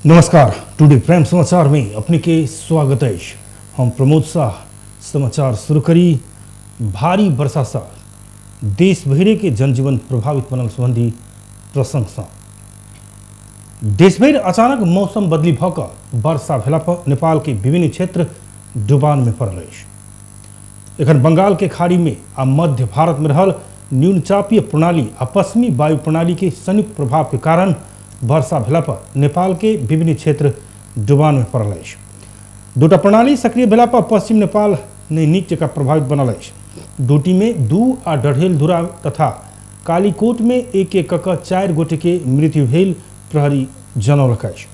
नमस्कार, today prime समाचार में अपने के स्वागत है। हम प्रमोद शाह। समाचार शुरू करी। भारी वर्षा से देश भर के जनजीवन प्रभावित बनल संबंधी प्रसंग से देश भर अचानक मौसम बदली भ क वर्षा भेला पर नेपाल के विभिन्न क्षेत्र डुबान में पड़ल अछि। एखन बंगाल के खाड़ी में आ मध्य भारत में रहल न्यूनचापीय प्रणाली आ पश्चिमी वायु प्रणाली के संयुक्त प्रभाव के कारण वर्षा भेला पर नेपाल के विभिन्न क्षेत्र डुबान में पड़ल अछि। दूटा प्रणाली सक्रिय भेला पर पश्चिम नेपाल ने नीक जकाँ प्रभावित बनल अछि। डोटी में 2 आ डढ़ेलधुरा तथा कालीकोट में 1 1 क 4 गोटे के मृत्यु भेल प्रहरी जनौलक अछि।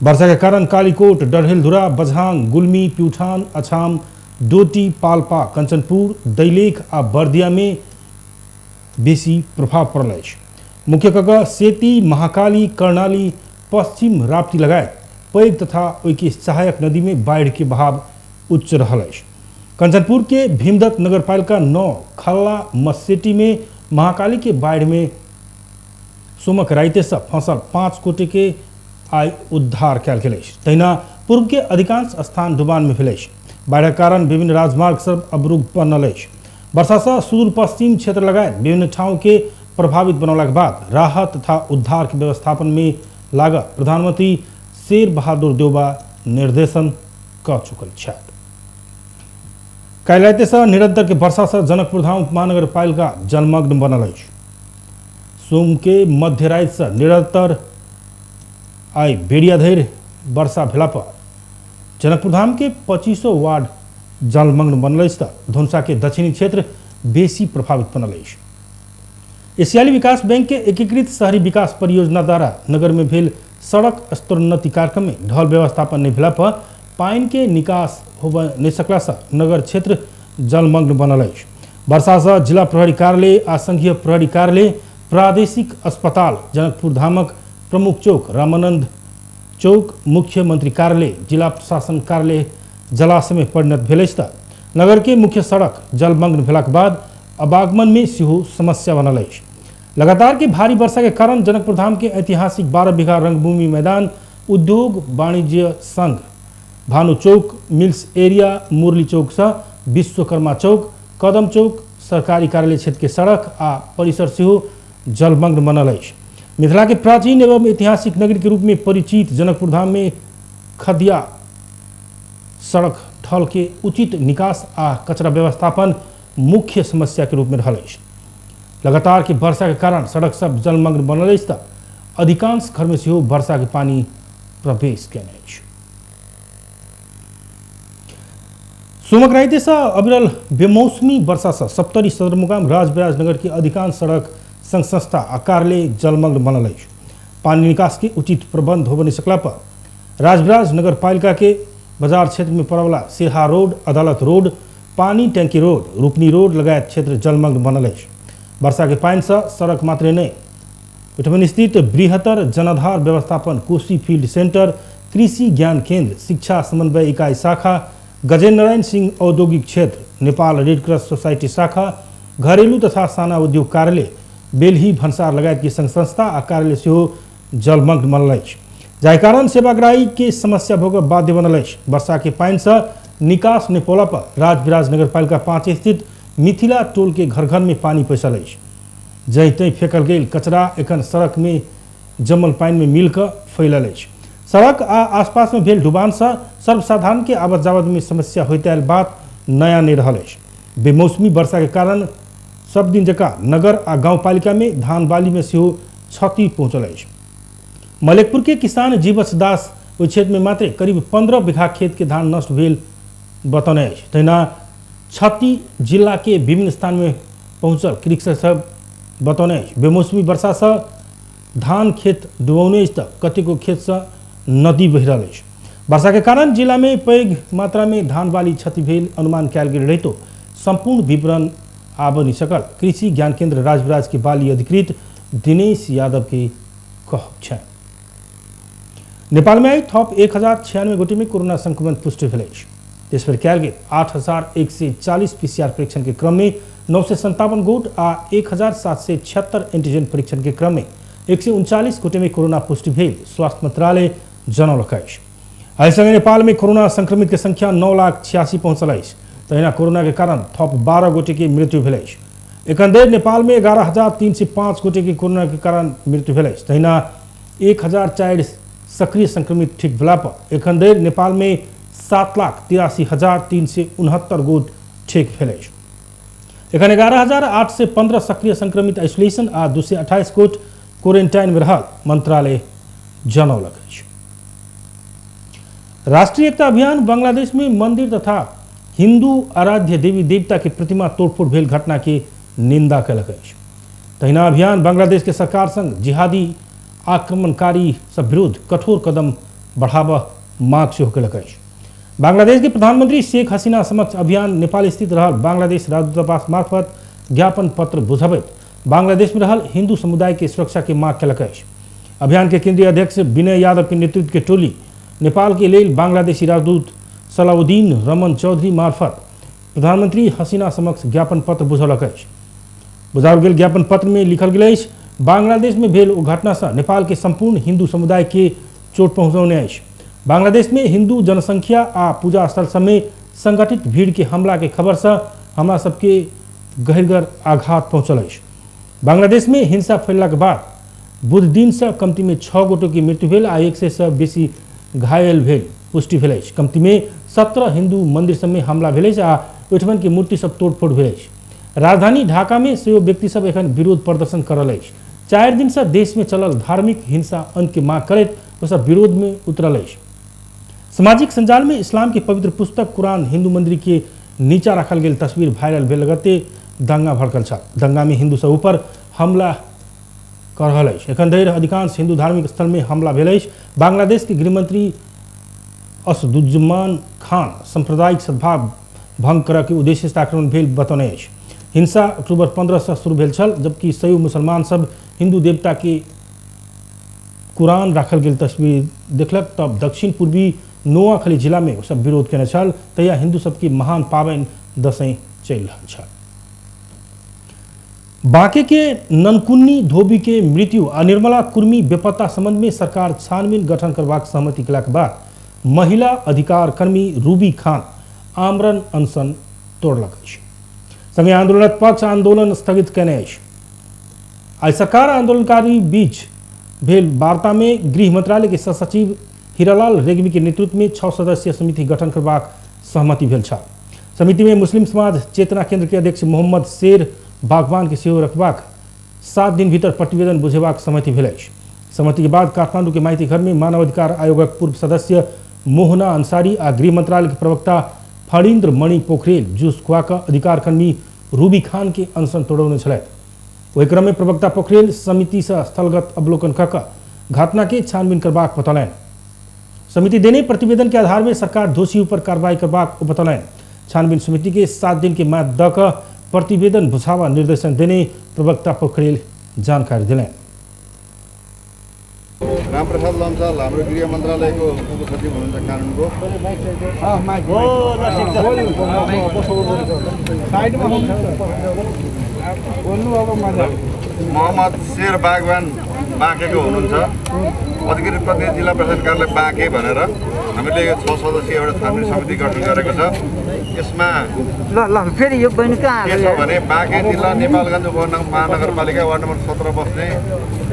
वर्षा के कारण कालीकोट, डढ़ेलधुरा, बझांग, गुल्मी, प्यूठान, अछाम, डोटी, पाल्पा, कंचनपुर, दैलेख आ बर्दिया में बेसी प्रभाव पड़ल अछि। मुख्य कक सेती, महाकाली, कर्णाली, पश्चिम राप्ती लगायत पैघ तथा ओहिके सहायक नदी में बाढ़ि के बहाव उच्च रहल अछि। कंचनपुर के भीमदत्त नगरपालिका 9 खल्ला मस्सेटी में महाकाली के बाढ़ि में सोमक राइते से फंसल 5 गोटे के आइ उद्धार कयल गेल अछि। तहिना पूर्व के अधिकांश स्थान डुबान में भेल अछि। बाढ़िक कारण विभिन्न राजमार्ग सब अवरुद्ध बनल अछि। वर्षा से सुदूर पश्चिम क्षेत्र लगायत विभिन्न ठाउँ के प्रभावित बनौलाक बाद राहत तथा उद्धार के व्यवस्थापन में लागत प्रधानमंत्री शेर बहादुर देउबा निर्देशन क चुकल छथि। काल्हि राति से निरंतर के वर्षा से जनकपुर धाम उपमहानगरपालिका जलमग्न बनल अछि। सोम के मध्य राति से निरंतर आइ बेरिया धरि वर्षा भेला पर जनकपुर धाम के 25 वार्ड जलमग्न बनल अछि त धनुषा के दक्षिणी क्षेत्र बेसी प्रभावित बनल अछि। एशियाली विकास बैंक के एकीकृत शहरी विकास परियोजना द्वारा नगर में भेल सड़क स्तरोन्नति कार्यक्रम में ढल व्यवस्थापन नहीं भेला पर पानि के निकास होबय नहीं सकला से नगर क्षेत्र जलमग्न बनल अछि। वर्षा से जिला प्रहरी कार्यालय आ संघीय प्रहरी कार्यालय, प्रादेशिक अस्पताल, जनकपुर धामक प्रमुख चौक, रामानंद चौक, मुख्यमंत्री कार्यालय, जिला प्रशासन कार्यालय जलाशय में परिणत भेल अछि त नगर के मुख्य सड़क जलमग्न भेलाक बाद आवागमन में सेहो समस्या बनल अछि। लगातार के भारी वर्षा के कारण जनकपुर धाम के ऐतिहासिक 12 बीघा रंगभूमि मैदान, उद्योग वाणिज्य संघ, भानु चौक, मिल्स एरिया, मुरली चौक से विश्वकर्मा चौक, कदम चौक, सरकारी कार्यालय क्षेत्र के सड़क आ परिसर सेहो जलमग्न बनल अछि। मिथिला के प्राचीन एवं ऐतिहासिक नगरी के रूप में परिचित जनकपुर धाम में खदिया सड़क ढल के उचित निकास आ कचरा व्यवस्थापन मुख्य समस्या के रूप में रहल अछि। लगातार के वर्षा के कारण सड़क सब जलमग्न बनल अछि त अधिकांश घर में सेहो वर्षा के पानी प्रवेश केने अछि। सोमक राति से अविरल बेमौसमी वर्षा से सप्तरी सदरमुकाम राजविराज नगर के अधिकांश सड़क संघ संस्था आ कार्यालय जलमग्न बनल अछि। पानी निकास के उचित प्रबंध होबय नहीं सकला पर राजविराज नगरपालिका के बाजार क्षेत्र में पड़वला सिरहा रोड, अदालत रोड, पानी टैंकी रोड, रूपनी रोड लगायत क्षेत्र जलमग्न बनल अछि। वर्षा के पानि से सड़क मात्रे नहीं, ओहिठाम स्थित बृहत्तर जनाधार व्यवस्थापन, कोसी फील्ड सेंटर, कृषि ज्ञान केंद्र, शिक्षा समन्वय इकाई शाखा, गजेन्द्र नारायण सिंह औद्योगिक क्षेत्र, नेपाल रेड क्रॉस सोसाइटी शाखा, घरेलू तथा साना उद्योग कार्यालय, बेलही भन्सार लगायत के संघ संस्था आ कार्यालय सेहो जलमग्न बनल अछि, जाहि कारण सेवाग्राही के समस्या भोग बाध्य बनल अछि। वर्षा के पानि से निकास नहि पौला पर राजविराज नगरपालिका 5 स्थित मिथिला टोल के घर घर में पानी पैसल अछि। जहीं तहीं फेकल गेल कचरा एखन सड़क में जमल पानि में मिलकर फैलल अछि। सड़क आ आसपास में भेल डुबान से सर्वसाधारण के आवत जावत में समस्या होइत आयल बात नया नहीं रहल अछि। बेमौसमी वर्षा के कारण सब दिन जकाँ नगर आ गाँवपालिका में धान बाली में सेहो क्षति पहुँचल अछि। मलेकपुर के किसान जीवछ दास ओहि क्षेत्र में मात्र करीब 15 बीघा खेत के धान नष्ट भेल बतौने अछि। तहिना क्षति जिला के विभिन्न स्थान में पहुँचल कृषक सब बतौने अछि। बेमौसमी वर्षा से धान खेत डुबौने अछि त कतेको खेत से नदी बहि रहल अछि। वर्षा के कारण जिला में पैघ मात्रा में धान बाली क्षति भेल अनुमान कयल गेल रहितो संपूर्ण विवरण आबि नहि सकल। कृषि ज्ञान केंद्र राजविराज के बाली अधिकृत दिनेश यादव के कहब छनि। नेपाल में आइ थप 1096 गोटे में कोरोना संक्रमण पुष्टि भेल अछि। देश भरि कयल गेल 8140 पीसीआर परीक्षण के क्रम में 957 गोट आ 1776 एंटीजन परीक्षण के क्रम में 139 गोटे में कोरोना पुष्टि भेल स्वास्थ्य मंत्रालय जनौलक अछि। एहिसँगे नेपाल में कोरोना संक्रमित के संख्या 9,86,000 पहुँचल अछि। तहिना कोरोना के कारण थप 12 गोटे के मृत्यु भेल अछि। एखन धरि नेपाल में 11,305 गोटे के कोरोना के कारण मृत्यु भेल अछि। तहिना 1,004 सक्रिय संक्रमित ठीक भेला पर एखन धरि नेपाल में 7,83,369 गोट ठीक भेल अछि। एखन 11,815 सक्रिय संक्रमित आइसोलेशन आ 228 गोट क्वारेंटाइन में रहल मंत्रालय जनौलक अछि। राष्ट्रीय एकता अभियान बांग्लादेश में मंदिर तथा हिंदू आराध्य देवी देवता के प्रतिमा तोड़फोड़ भेल घटना के निंदा कयलक अछि। तहिना अभियान बांग्लादेश के सरकार संग जिहादी आक्रमणकारी सब विरुद्ध कठोर कदम बढ़ावा मांग सेहो कयलक अछि। बांग्लादेश के प्रधानमंत्री शेख हसीना समक्ष अभियान नेपाल स्थित रहल बांग्लादेश राजदूतावास मार्फत ज्ञापन पत्र बुझबैत बांग्लादेश में रहल हिंदू समुदाय के सुरक्षा के मांग कयलक अछि। अभियान के केंद्रीय अध्यक्ष विनय यादव के नेतृत्व के टोली नेपाल के लेल बांग्लादेशी राजदूत सलाउद्दीन रमन चौधरी मार्फत प्रधानमंत्री हसीना समक्ष ज्ञापन पत्र बुझौलक अछि। बुझाओल गेल ज्ञापन पत्र में लिखल गेल अछि, बांग्लादेश में भेल ओ घटना से नेपाल के संपूर्ण हिंदू समुदाय के चोट पहुँचौने अछि। बांग्लादेश में हिंदू जनसंख्या आ पूजा स्थल सब में संगठित भीड़ के हमला के खबर से हमरा सबके गहिरगर आघात पहुँचल अछि। बांग्लादेश में हिंसा फैलला के बाद बुध दिन से कमती में 6 गोटे के मृत्यु भेल आ 100 से बेसी घायल भेल पुष्टि भेल अछि। कमती में 17 हिंदू मंदिर सब में हमला भेल अछि आ ओहिठमन के मूर्ति सब तोड़फोड़ भेल अछि। राजधानी ढाका में सेहो व्यक्ति सब एखन विरोध प्रदर्शन कर रहल अछि। 4 दिन से देश में चलल धार्मिक हिंसा अंत के मांग करैत ओ सब विरोध में उतरल अछि। सामाजिक संजाल में इस्लाम के पवित्र पुस्तक कुरान हिंदू मंदिर के नीचा रखल गेल तस्वीर वायरल भेल लगते दंगा भड़कल छल। दंगा में हिंदू सब ऊपर हमला कर रहल अछि। एखन धरि अधिकांश हिंदू धार्मिक स्थल में हमला भेल अछि। बांग्लादेश के गृहमंत्री असदुज्जमान खान सांप्रदायिक सद्भाव भंग करऽ के उद्देश्य से आक्रमण भेल बतौने अछि। हिंसा अक्टूबर 15 से शुरू भेल छल, जबकि सयू मुसलमान सब हिंदू देवता के कुरान राखल गेल तस्वीर देखलक तब दक्षिण पूर्वी नोआखली जिला में सब विरोध केने छल। तहिया हिंदू सबके महान पाबनि दशैं चलि रहल छल। बांके के ननकुन्नी धोबी के मृत्यु आ निर्मला कुर्मी बेपत्ता संबंध में सरकार छानबीन गठन करबाक सहमति केलाक बाद महिला अधिकार कर्मी रूबी खान आमरण अनशन तोड़लक अछि। संगे आंदोलनक पक्ष आंदोलन स्थगित केने अछि। आइ सरकार आंदोलनकारी बीच भेल वार्ता में गृह मंत्रालय के सचिव हीरालाल रेग्मी के नेतृत्व में 6 सदस्यीय समिति गठन करबाक सहमति भेल छल। समिति में मुस्लिम समाज चेतना केंद्र के अध्यक्ष मोहम्मद शेर बागवान के सेहो रखबाक 7 दिन भीतर प्रतिवेदन बुझेबाक सहमति भेल अछि। सहमति के बाद काठमांडू के माइती घर में मानवाधिकार आयोगक पूर्व सदस्य मोहना अंसारी आ गृह मंत्रालय के प्रवक्ता फणीन्द्र मणि पोखरेल जूस खुआ कऽ अधिकार कर्मी रूबी खान के अनशन तोड़ौने छलथि। ओहि क्रम में प्रवक्ता पोखरेल समिति से स्थलगत अवलोकन कऽ कऽ घटना के छानबीन करबाक बतौलनि। समिति देने प्रतिवेदन के आधार में सरकार दोषी ऊपर कार्रवाई करबाक बतौलनि। छानबीन समिति के 7 दिन के म्याद दऽ कऽ प्रतिवेदन बुझावा निर्देशन देने प्रवक्ता पोखरेल जानकारी दिलनि। रामप्रसाद लम्साल हाम्रो गृह मन्त्रालयको उपसचिव हुनुहुन्छ कानुनको। मोहम्मद शेर बागवान बाँकेको हुनुहुन्छ। अधिकृत प्रतिनिधि जिल्ला प्रशासन कार्यालय बाँके भनेर हामीले यो 6 सदस्यीय एउटा छानबिन समिति गठन गरेको छ। यसमा ल ल फेरि यो बहिनी कहाँ के छ भने बाँके जिल्ला नेपालगञ्ज उपमहानगरपालिका वार्ड नम्बर 17 बस्ने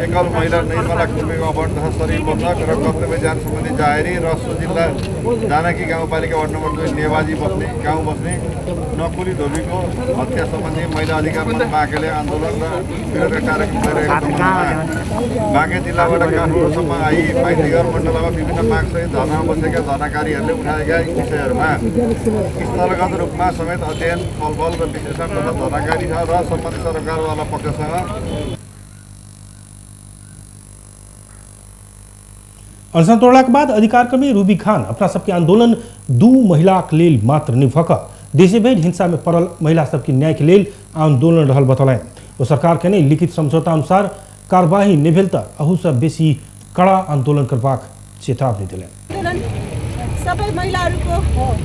एकल महिला निर्मला कुर्मीको अपहरण तथा शरीर बन्धक र कर्तव्य ज्यान सम्बन्धी जाहेरी र सो जिल्ला जानकी गाउँपालिका वार्ड नम्बर 2 नेवाजी बस्ने गाउँ बस्ने नकुली धोबीको हत्या सम्बन्धी महिला अधिकार मञ्च बाँकेले आन्दोलन र विरोधका कार्यक्रम गरिरहेको सम्बन्धमा बाँके जिल्लाबाट काठमाडौँसम्म I Maitighar मण्डलमा विभिन्न मागसहित धरनामा बसेका धरनाकारीहरूले उठाएका विषयहरूमा स्थलगत रूपमा समेत अध्ययन छलफल र विश्लेषण तथा धरनाकारी र सम्बन्धित सरकारवाला पक्षसँग अनशन तोड़लाक बाद अधिकारकर्मी रूबी खान अपना सबके आंदोलन 2 महिलाक लेल मात्र नहि भऽ कऽ देशभरि हिंसा में पड़ल महिला सबके न्याय के लेल आंदोलन रहल बतौलनि। ओ सरकार के नहि लिखित समझौता अनुसार कार्यवाही नहि भेल तऽ अहूसँ बेसी कड़ा आंदोलन करबाक चेतावनी देलनि। आन्दोलन सबै महिलाहरूको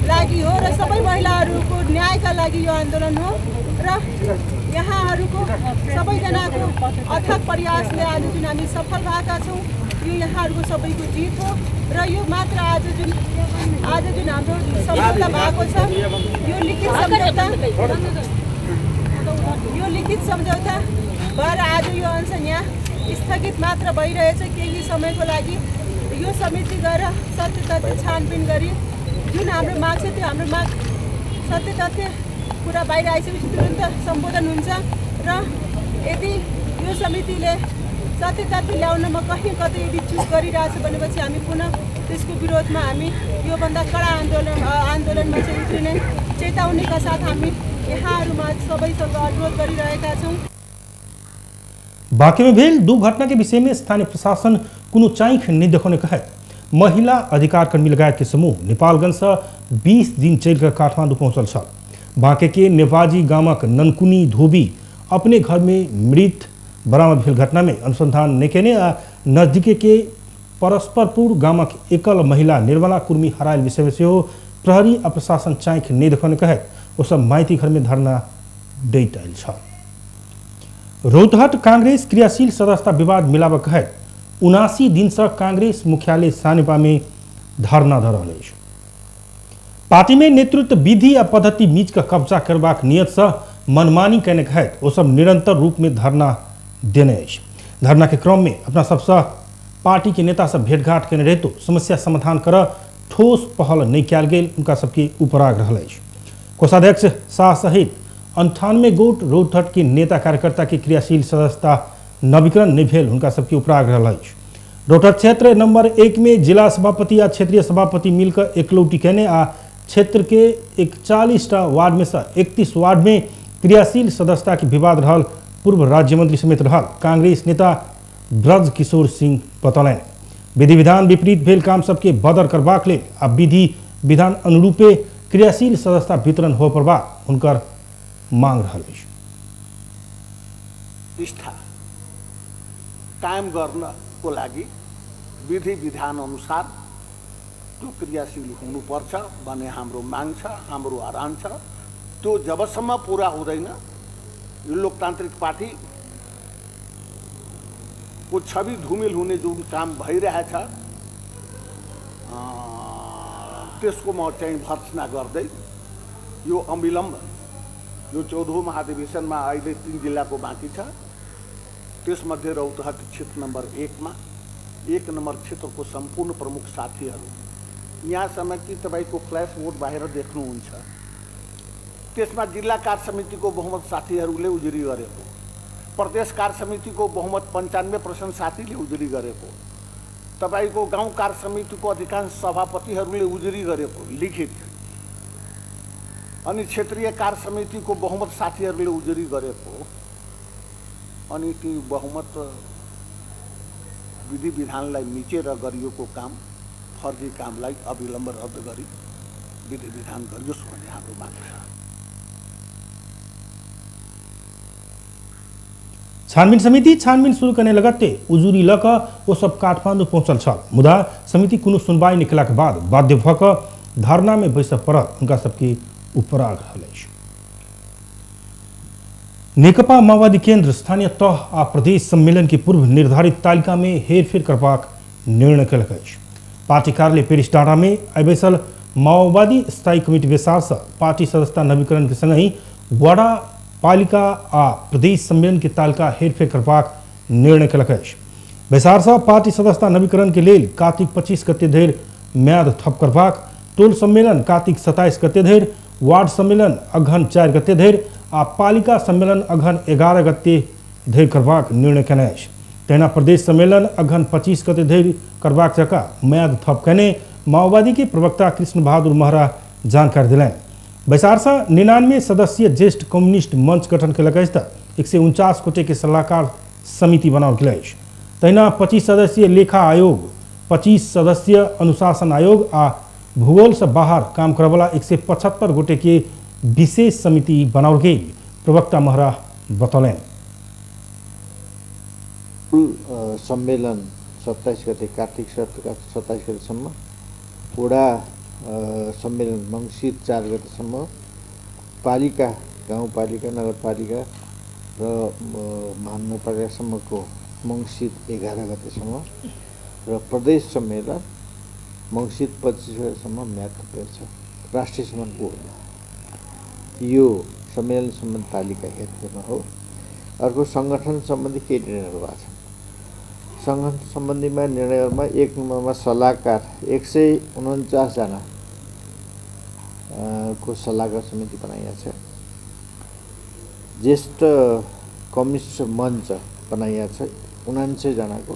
लागि हो र सबै महिलाहरूको न्यायका लागि यो आन्दोलन हो र यहाँहरूको सबैजनाको अथक प्रयासले आज जुन हामी सफल भएका छौँ यो यहाँहरूको सबैको जित हो र यो मात्र आज जुन हाम्रो सम्झौता भएको छ, यो लिखित सम्झौता भएर आज यो अनसन यहाँ स्थगित मात्र भइरहेछ केही समयको लागि। यो समिति गएर सत्य तथ्य छानबिन गरी जुन हाम्रो माग छ त्यो हाम्रो माग सत्य तथ्य कुरा बाहिर आइसकेपछि तुरन्त सम्बोधन हुन्छ र यदि यो समितिले सत्य तथ्य ल्याउनमा कहीँ कतै यदि चुक गरिरहेछ भनेपछि हामी पुनः त्यसको विरोधमा हामी योभन्दा कडा आन्दोलनमा चाहिँ उत्रिने चेतावनीका साथ हामी यहाँहरूमा सबैसँग अनुरोध गरिरहेका छौँ। बाँकी में भेल दू घटना के विषय में स्थानीय प्रशासन कोनो चाइख नहीं देखौने कहैत महिला अधिकार कर्मी लगायत के समूह नेपालगंज से 20 दिन चलि कऽ काठमांडू पहुंचल छल। बांके के नेपाजी गामक ननकुनी धोबी अपने घर में मृत बरामद भेल घटना में अनुसंधान नहीं केने आ नजदीके के परस्परपुर गामक एकल महिला निर्मला कुर्मी हरायल विषय में सेहो प्रहरी आ प्रशासन चाइख नहीं देखौने कहैत ओ सब माइती घर में धरना दैत आयल छल। रौतहट कांग्रेस क्रियाशील सदस्यता विवाद मिलाबक कहैत 79 दिन से कांग्रेस मुख्यालय सानेपा में धरना धऽ रहल अछि। पार्टी में नेतृत्व विधि आ पद्धति मीच कऽ कब्जा करबाक नियत से मनमानी केने कहैत ओ सब निरंतर रूप में धरना देने अछि। धरना के क्रम में अपना सबसँ पार्टी के नेता सब भेंटघाट केने रहितो समस्या समाधान कर ठोस पहल नहीं कयल गेल उनका सबके उपराग रहल अछि। कोषाध्यक्ष शाह सहित 98 गोट रौतहट के नेता कार्यकर्ता के क्रियाशील सदस्यता नवीकरण नहीं भेल हुनका सबके उपराग रहल अछि। रौतहट क्षेत्र नंबर 1 में जिला सभापति आ क्षेत्रीय सभापति मिलकर एकलौटी केने आ क्षेत्र के 41टा वार्ड में से 31 वार्ड में क्रियाशील सदस्यता के विवाद रहल पूर्व राज्य मंत्री समेत रहल कांग्रेस नेता ब्रज किशोर सिंह बतौलनि। विधि विधान विपरीत भेल काम सबके बदर करबाक लेल आ विधि विधान अनुरूपे क्रियाशील सदस्यता वितरण हो पड़बाक हुनकर मांग रहल अछि। निष्ठा कायम गर्नको लागि विधि विधान अनुसार त्यो क्रियाशील हुनुपर्छ भन्ने हाम्रो माग छ, हाम्रो आह्वान छ। त्यो जबसम्म पुरा हुँदैन यो लोकतान्त्रिक पार्टी को छवि धुमिल हुने जुन काम भइरहेछ त्यसको म चाहिँ भर्त्सना गर्दै यो अविलम्ब यो 14औं महाधिवेशनमा अहिले 3 जिल्लाको बाँकी छ, त्यसमध्ये रौतहट क्षेत्र नम्बर 1 मा 1 नम्बर क्षेत्रको सम्पूर्ण प्रमुख साथीहरू यहाँसम्म कि तपाईँको फ्ल्यास बोर्ड बाहिर देख्नुहुन्छ, त्यसमा जिल्ला कार्य समितिको बहुमत साथीहरूले उजुरी गरेको, प्रदेश कार्य समितिको बहुमत 95% साथीले उजुरी गरेको, तपाईँको गाउँ कार्य समितिको अधिकांश सभापतिहरूले उजुरी गरेको लिखित, अनि क्षेत्रीय कार्य समितिको बहुमत साथीहरूले उजुरी गरेको, अनि त्यो बहुमत विधि विधानलाई मिचेर गरिएको काम फर्जी कामलाई अविलम्ब रद्द गरी विधि विधान गरियोस् भन्ने हाम्रो माग छ। छानबिन समिति छानबिन शुरू करने लगते उजुरी ल कऽ ओ सब काठमांडू पहुंचल छल, मुदा समिति कोनो सुनवाई निकला के बाद बाध्य भऽ कऽ धरना में बैसऽ पड़ल हुनका सबके उपराग रहल अछि। नेकपा माओवादी केंद्र स्थानीय तह आ प्रदेश सम्मेलन के पूर्व निर्धारित तालिका में हेरफेर करबाक निर्णय केलक अछि। पार्टी कार्यालय पेरिस डाँडा में आइ बैसल माओवादी स्थायी कमिटी बैसार से पार्टी सदस्यता नवीकरण के संगहि वडा पालिका आ प्रदेश सम्मेलन के तालिका हेरफेर करबाक निर्णय केलक अछि। बैसार से पार्टी सदस्यता नवीकरण के लेल कार्तिक 25 गते धरि म्याद थप करबाक, टोल सम्मेलन कार्तिक 27 गते धरि, वार्ड सम्मेलन अघन 4 गते धरि आ पालिका सम्मेलन अघन 11 गते धरि करबाक निर्णय केने अछि। तहिना प्रदेश सम्मेलन अघन 25 गते धरि करबाक जकाँ म्याद थप केने माओवादी के प्रवक्ता कृष्ण बहादुर महरा जानकारी दिलनि। बैसार से 99 सदस्यीय ज्येष्ठ कम्युनिस्ट मंच गठन केलक अछि तऽ 149 गोटे के सलाहकार समिति बनाओल गेल अछि। तहिना 25 सदस्यीय लेखा आयोग, 25 सदस्यीय अनुशासन आयोग आ भूगोल से बाहर काम करवला 175 गोटे के विशेष समिति बनाओल गेल प्रवक्ता महरा बतौलनि। सम्मेलन 27 गते कार्तिक 27 गतेसम्म, वडा सम्मेलन मङ्सिर 4 गतेसम्म, पालिका गाउँपालिका नगरपालिका र महानगरपालिकासम्मको मङ्सिर 11 गतेसम्म र प्रदेश सम्मेलन मङ्सिर 25 गतेसम्म म्याद थपिएको छ। राष्ट्रिय सम्मेलनको होइन, यो सम्मेलन सम्बन्धी तालिका हेर्नु हो। अर्को सङ्गठन सम्बन्धी केही निर्णयहरू भएको छन्। सङ्गठन सम्बन्धीमा निर्णयहरूमा 1 नम्बरमा सल्लाहकार 149 जना को सल्लाहकार समिति बनाइएको छ। ज्येष्ठ कम्युनिस्ट मञ्च बनाइएको छ 79 जनाको।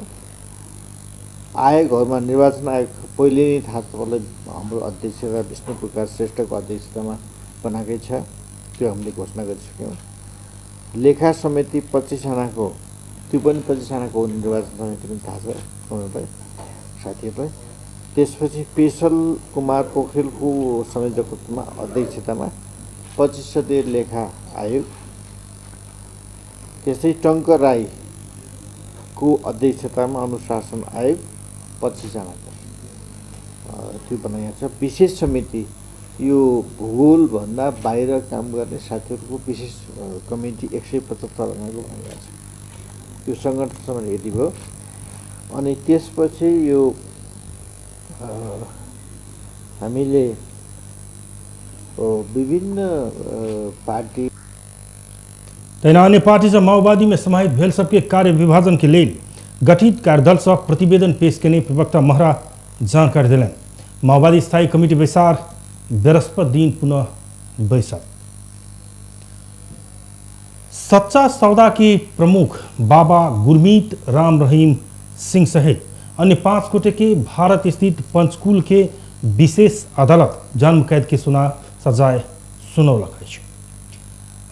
आयोगहरूमा निर्वाचन आयोग पहिले नै थाहा तपाईँलाई हाम्रो अध्यक्षता विष्णु प्रकाश श्रेष्ठको अध्यक्षतामा बनाएकै छ, त्यो हामीले घोषणा गरिसक्यौँ। लेखा समिति 25 जनाको, त्यो पनि 25 जनाको निर्वाचन समिति पनि थाहा छ तपाईँलाई साथीहरूलाई। त्यसपछि पेशल कुमार पोखरेलको संयोजकत्वमा अध्यक्षतामा 25 सदस्यीय लेखा आयोग, त्यस्तै टङ्क राईको अध्यक्षतामा अनुशासन आयोग 25 जनाको त्यो बनाइएको छ। विशेष समिति यो भूगोलभन्दा बाहिर काम गर्ने साथीहरूको विशेष कमिटी 175 जनाको बनाइएको छ। यो सङ्गठन सम्बन्धी यति भयो। अनि त्यसपछि यो हामीले विभिन्न पार्टी तहिना अन्य पार्टी से माओवादी में समाहित भेल सबके कार्य विभाजन के लेल गठित कार्यदल से प्रतिवेदन पेश केने प्रवक्ता महरा जानकारी दिलनि। माओवादी स्थायी कमिटी बैसार बृहस्पति दिन पुनः बैसक। सच्चा सौदा के प्रमुख बाबा गुरमीत राम रहीम सिंह सहित अन्य 5 गोटे के भारत स्थित पंचकुल के विशेष अदालत जन्म कैद के सुना सजाय सुनौलक अछि।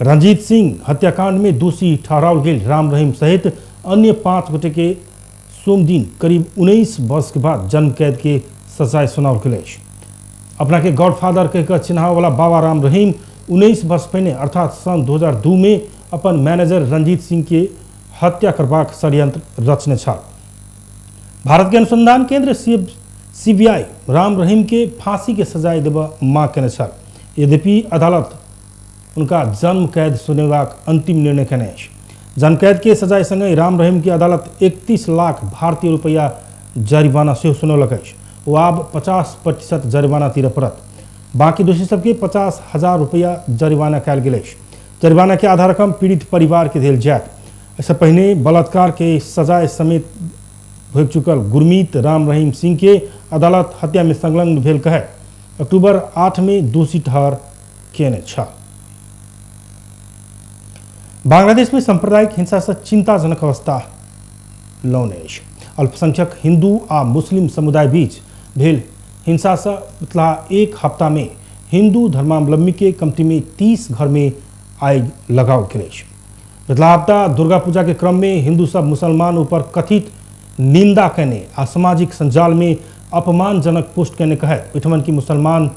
रंजीत सिंह हत्याकांड में दोषी ठहराओल गेल राम रहीम सहित अन्य 5 गोटे के सोमदिन करीब 19 वर्ष के बाद जन्म कैद के सजाय सुनाओल गेल अछि। अपना के गॉडफादर कहकर चिन्हावला बाबा राम रहीम 19 वर्ष पहिने अर्थात सन 2002 में अपन मैनेजर रंजीत सिंह के हत्या करबाक षड्यंत्र रचने छल। भारत के अनुसंधान केंद्र सीबीआई राम रहीम के फांसी के सजाय देबऽ मांग केने छल। यद्यपि अदालत उनका जन्म कैद सुनेबाक अंतिम निर्णय केने अछि। जन्म कैद के सजाय संगहि राम रहीम के अदालत 31 लाख भारतीय रुपैआ जरिमाना सेहो सुनौलक अछि। ओ आब 50% जरिमाना तीरऽ पड़त। बाकी दोषी सबके 50,000 रुपैआ जरिमाना कयल गेल अछि। जरिमाना के आधा रकम पीड़ित परिवार के देल जायत। एहिसँ पहिने बलात्कार के सजाय समेत भोगि चुकल गुरमीत राम रहीम सिंह के अदालत हत्या में संलग्न भेल कहैत अक्टूबर 8 में दोषी ठहर केने छल। बांग्लादेश में सांप्रदायिक हिंसा से चिंताजनक अवस्था लौने अछि। अल्पसंख्यक हिंदू आ मुस्लिम समुदाय बीच भेल हिंसा से पिछला एक हफ्ता में हिंदू धर्मावलंबी के कमती में 30 घर में आग लगाओल गेल अछि। पिछला हफ्ता दुर्गा पूजा के क्रम में हिंदू सब मुसलमान ऊपर कथित निंदा केने आ सामाजिक संजाल में अपमानजनक पोस्ट केने कहैत ओहिठमन की मुसलमान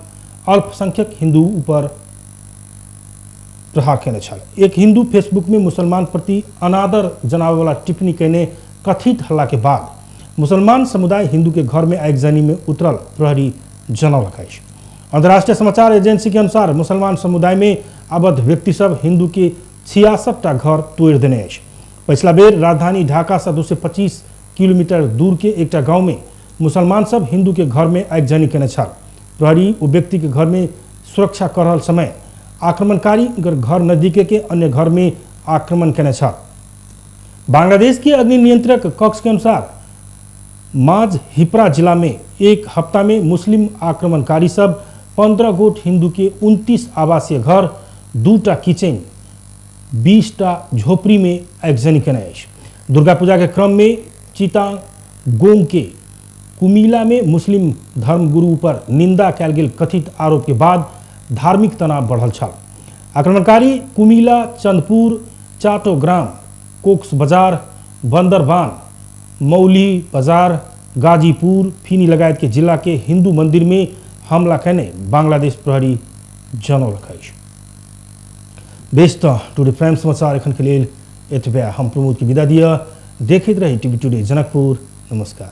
अल्पसंख्यक हिंदू ऊपर प्रहार केने छल। एक हिंदू फेसबुक में मुसलमान प्रति अनादर जनावे टिप्पणी केने कथित हल्ला के बाद मुसलमान समुदाय हिंदू के घर में आगजनी में उतरल प्रहरी जनौलक अछि। अंतर्राष्ट्रीय समाचार एजेंसी के अनुसार मुसलमान समुदाय में आबद्ध व्यक्ति सब हिंदू के 66टा घर तोड़ि देने अछि। पछिला बेर राजधानी ढाका से 225 किलोमीटर दूर के एकटा गांव में मुसलमान सब हिंदू के घर में आगजनी केने छल। प्रहरी ओ व्यक्ति के घर में सुरक्षा कर रहल समय आक्रमणकारी घर नजदीके के अन्य घर में आक्रमण केने छल। बांग्लादेश के अग्नि नियंत्रक कक्ष के अनुसार माझ हिपरा जिला में एक हफ्ता में मुस्लिम आक्रमणकारी सब 15 गोट हिंदू के 29 आवासीय घर, 2टा किचन, 20टा झोपड़ी में आगजनी केने अछि। दुर्गा पूजा के क्रम में चितागोंग के कुमिला में मुस्लिम धर्मगुरु पर निंदा कयल गेल कथित आरोप के बाद धार्मिक तनाव बढ़ल छल। आक्रमणकारी कुमिला, चंदपुर, चाटोग्राम, कोक्स बाजार, बंदरबान, मौली बाजार, गाजीपुर, फिनी लगायत के जिला के हिंदू मंदिर में हमला केने बांग्लादेश प्रहरी जनौलक अछि। बेस त टुडे प्राइम समाचार एखन के लेल एतबे। हम प्रमोद के विदा दिया। देखैत रही टीवी टुडे जनकपुर। नमस्कार।